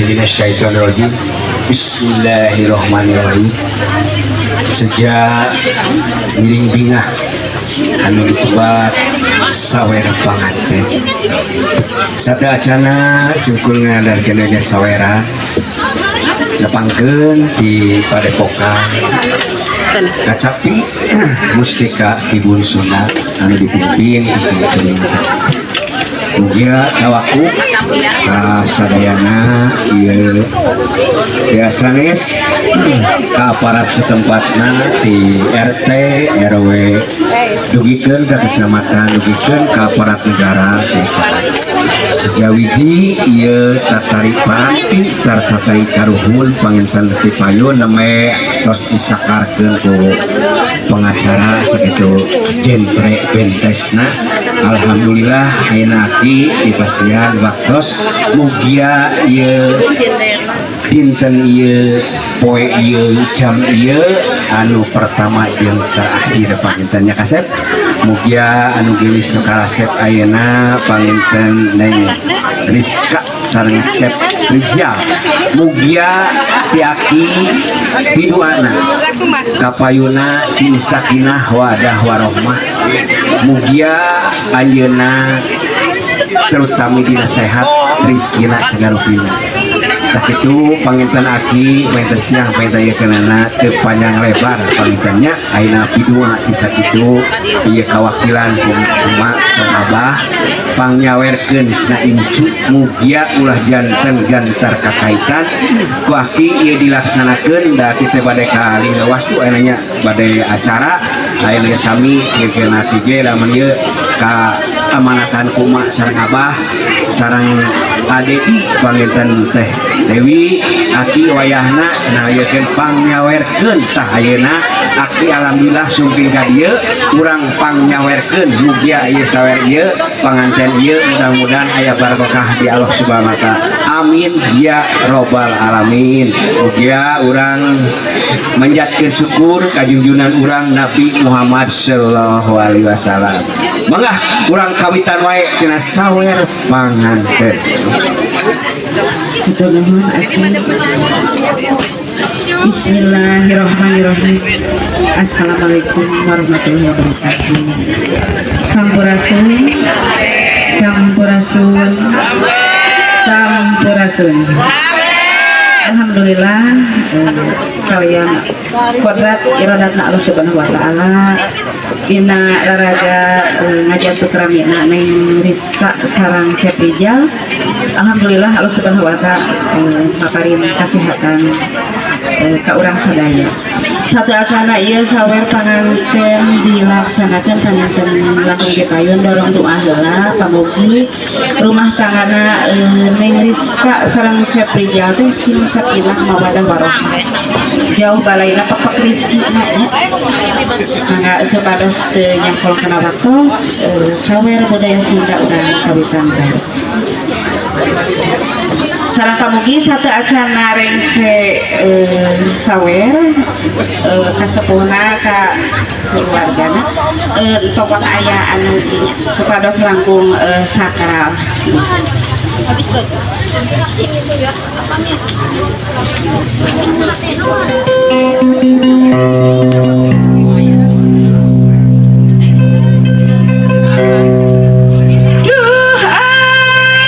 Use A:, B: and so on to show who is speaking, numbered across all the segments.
A: Minasyaitonirrajim. Bismillahirrahmanirrahim. Sejak ngiring bingah anu disebat sawer panganten. Sateuacana simkuring ngadarkeun ge saweran nepangkeun di Padepokan Kacapi Mustika Kibun Sunda anu dipimpin ku simkuring. Mugia tawaku ka sadayana ieu biasanes ka aparat setempatna di RT RW dugikeun ka kecamatan, dugikeun ka aparat negara. Sejawiji ieu tatari paranti tatari karuhun panginten ti payun nembe tos disakarkeun ku pengacara sakitu jentre bentesna. Alhamdulillah, ayeuna aki dipasihan waktos. Mugia ieu dinten ieu, poe ieu, jam ieu anu pertama jeung terakhir pangintennya kasep. Mugia anu geulis nu karasep ayeuna panginten Neng Rizka sareng Cep Rijal, mugia ti aki piduana kapayuna cing sakinah wadah warohmah, mugia anjeunna terutama dina sehat, rizkina sagarupina. Tah kitu panginten aki, panginten siang, panginten ieu keunana teu panjang lebar pangintennya. Ayeuna pidua ti sakitu ieu kawakilan ku emak sareng abah pangnyawerkeun sina incu, mugia ulah janten gantar kakaitan ku aki ieu dilaksanakeun. Da kita bade ka wastu ayeuna nya, bade acara ayeuna ge sami ieu aki ge lamun ieu ka amanatan ku emak sareng abah sareng Adedi panginten Teh Dewi, aki wayahna cenah ieu pangnyawerkeun. Tah, ayeuna aki alhamdulillah sumping ka dieu urang pangnyawerkeun, mugia ieu sawer ieu panganten ieu mudah-mudahan aya barokah di Allah Subhanahu wa taala. Amin ya robbal alamin. Mugia urang manjatkeun syukur ka junjunan urang Nabi Muhammad sallallahu alaihi wasallam. Mangga urang kawitan wae tina sawer panganten.
B: Hatur nuhun, Aki. Bismillahirrahmanirrahim. Assalamualaikum warahmatullahi wabarakatuh. Sampurasun. Sampurasun. Sampurasun. Alhamdulillah, kalian kodrat irodatna Allah Subhanahu wa taala dina raraga ngajak ramina Neng Rizka sareng Cep Rijal. Alhamdulillah, Allah Subhanahu wa taala maparin kesehatan ka urang sadaya. Sateuacana ieu sawer panganten dilaksanakan, panganten langkung di payun dorong doa heula, pamugi rumah tanggana Neng Rizka sareng Cep Rijal teh sing sakinah mawadah warohmah, jauh balaina, pepek rezekina ya. Mangga supados teu nyangkol kana waktos, sawer budaya Sunda urang kawitan bae. Sareng pamugi sateuacana rengse sawer kasepuhna ka keluargana topang aya anu supados langkung sakral. Duh anakku,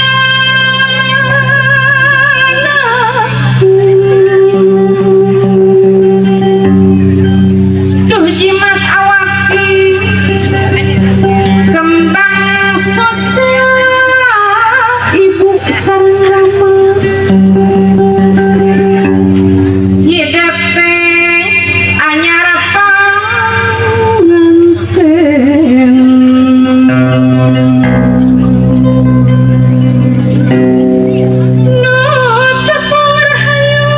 B: duh jimat awaki kembang soca ibu sareng rama hidep teh anyar panganten nu tepung rahayu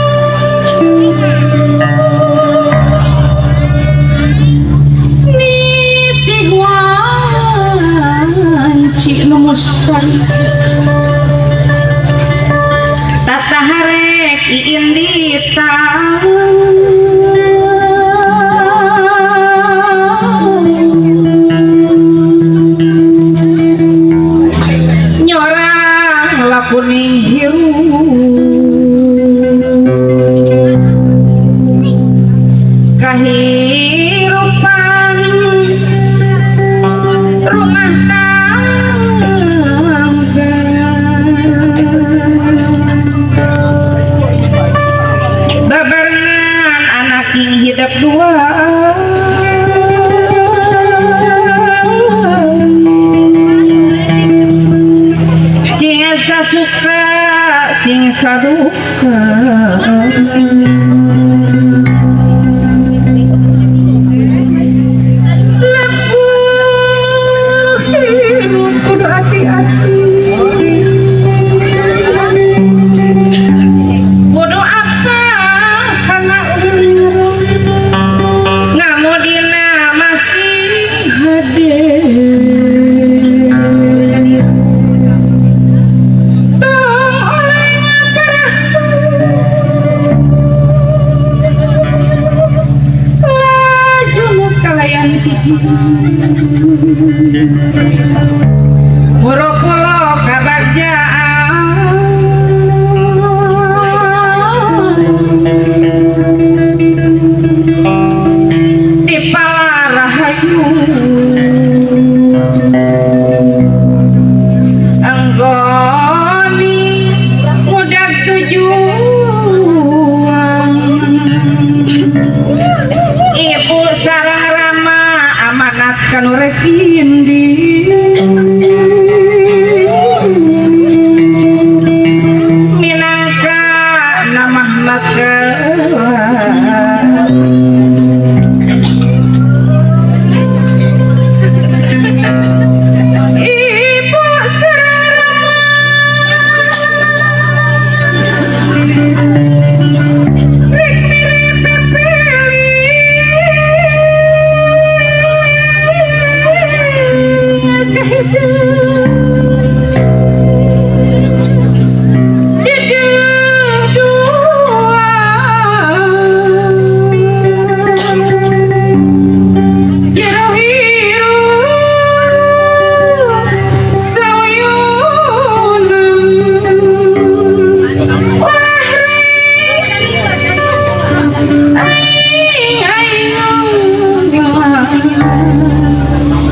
B: nitih wanci nu mustari tata harek iindita. Nyorang lakuning hirup. Saduka. Lepuh hirup kudu hati-hati, kudu apa kana urang ngamudina masih hade. Tong oleh ngaparah laju kalayan tiki Muro-pulo kabagjaan di Palarahayu anggoni mudah tujuan ibu sarang rama amanat kanu rek indi minangka namah maka. Ibu sarang rek mirip pepeli kahideung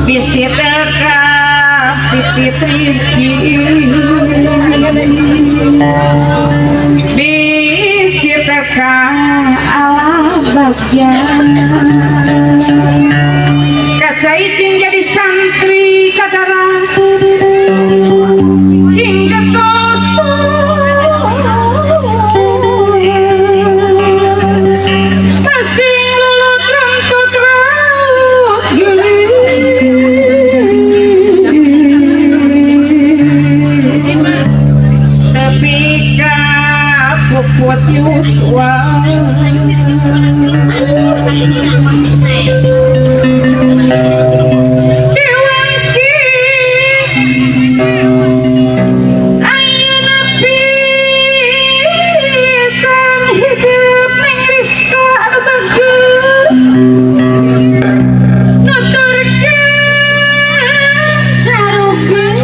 B: bisi teka pipit rizki bisi teka ala bagya kacai cing jadi santri kadara cing getoso masing lulut rantut raut tapi kapuput yuswa. Dewangki ayeuna pisan hidup ning risa anu bagus nuturkeun carukeun.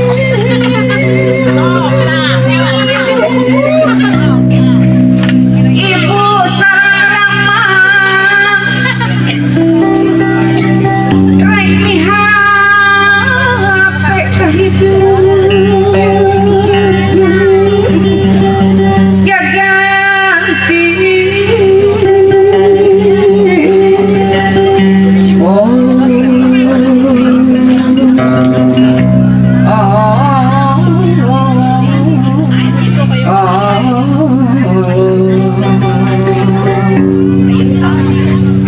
B: Ibu sareng rama rek mihape kahidup gaganti. Oh, oh, oh,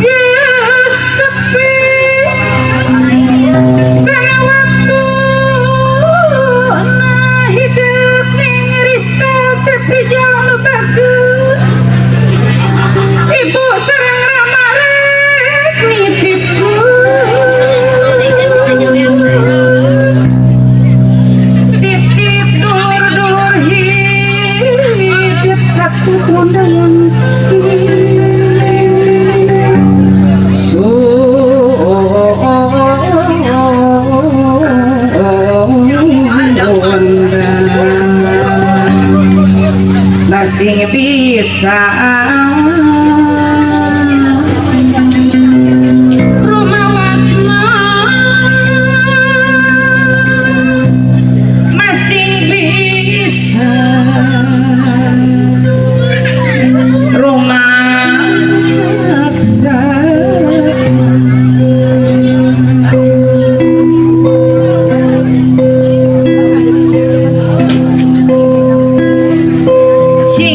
B: geus sepi kana waktuna hidup ning risa Cep Rijal nu bagus ibu sareng rama rek nitipkeun titip dulur-dulur hidup katut undang. Masih bisa rumah wakna masih bisa rumah aksa. Cing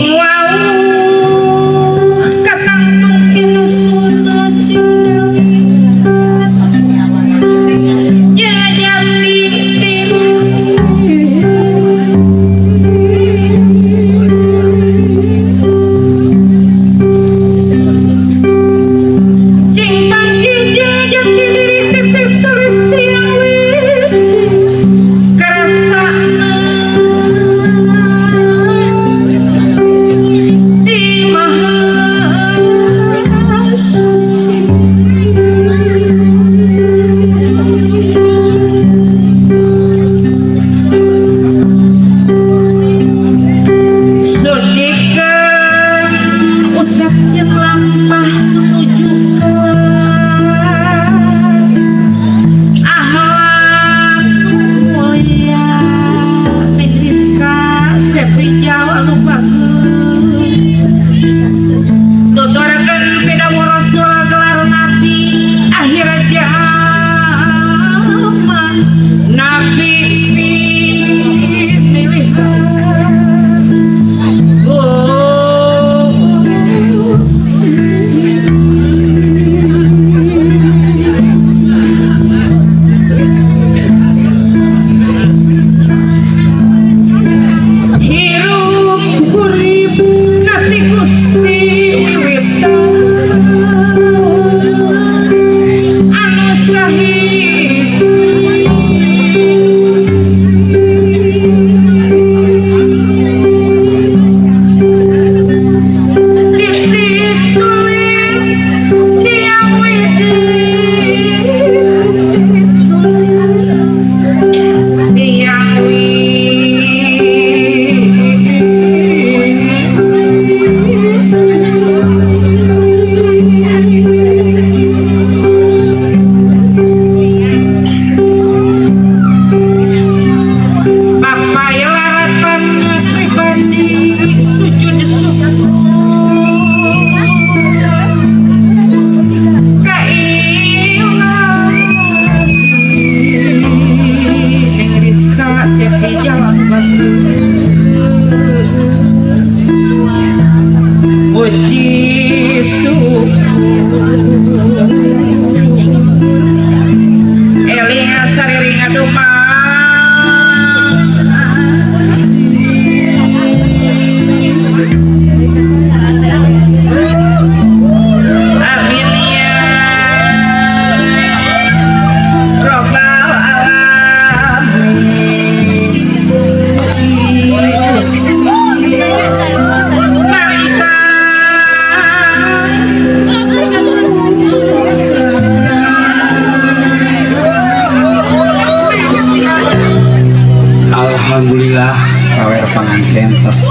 A: Alhamdulillah, sawer panganten tos.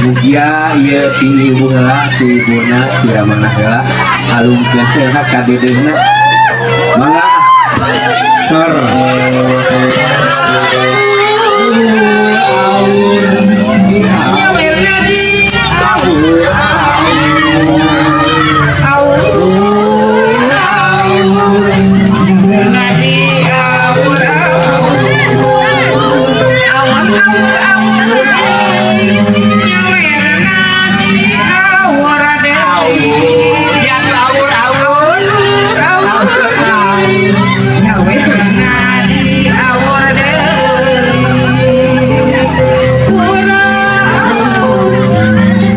A: Mugia ieu ti ibu heula, ti ibuna, ti ramana heula, alungkeun heula ka deudeuhna. Mangga, sor. Aur aur aur aur.
B: Awur awur awur nyawer ngadi awur deui.
A: Ya, awur awur.
B: Awur nyawer ngadi awur deui. Urang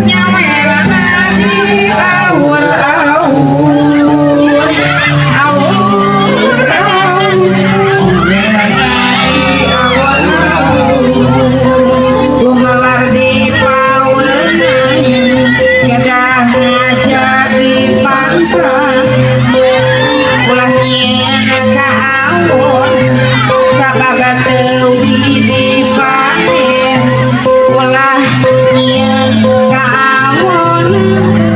B: nyawer ngadi awur awur awur awur ngadi awur awur. Gumelar di pawenang kedah ngajagi pantang, ulah nyieun kaawon sabab teu dipanen. Ulah nyieun kaawon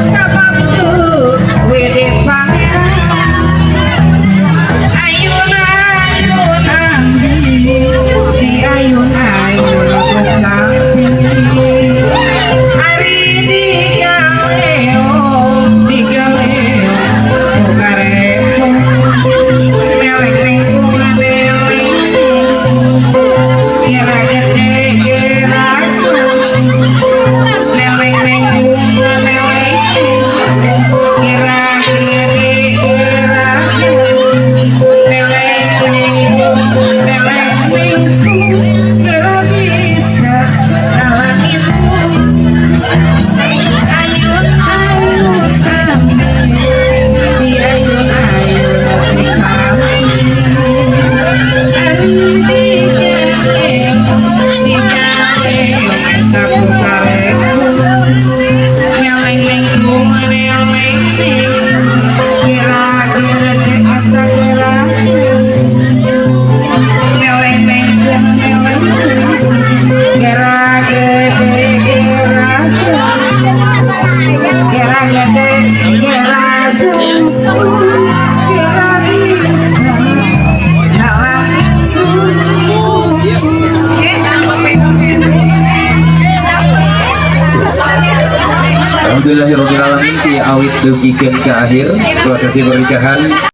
B: sabab teu dipanen. Ayun ayun ambi di ayun ayun ku sapi. Ari digaleo digaleo ku karepong, neleng neng neleng, kira gede geracung. Neleng neng neleng, kira gede geracung. Neleng neng neleng neng, kira bisa ngalangin. Ayun ayun ambi di ayun ayun ku sapi. Ari digaleo digaleo ku karepong, neleng neng neleng neng, kira gede asa geracung. Neleng neng neleng, kira gede geracung. Kira gede geracung, kira bisa ngalangin.
C: Alhamdulillahirobbilalamin, ti awit dugikeun ka akhir prosesi pernikahan.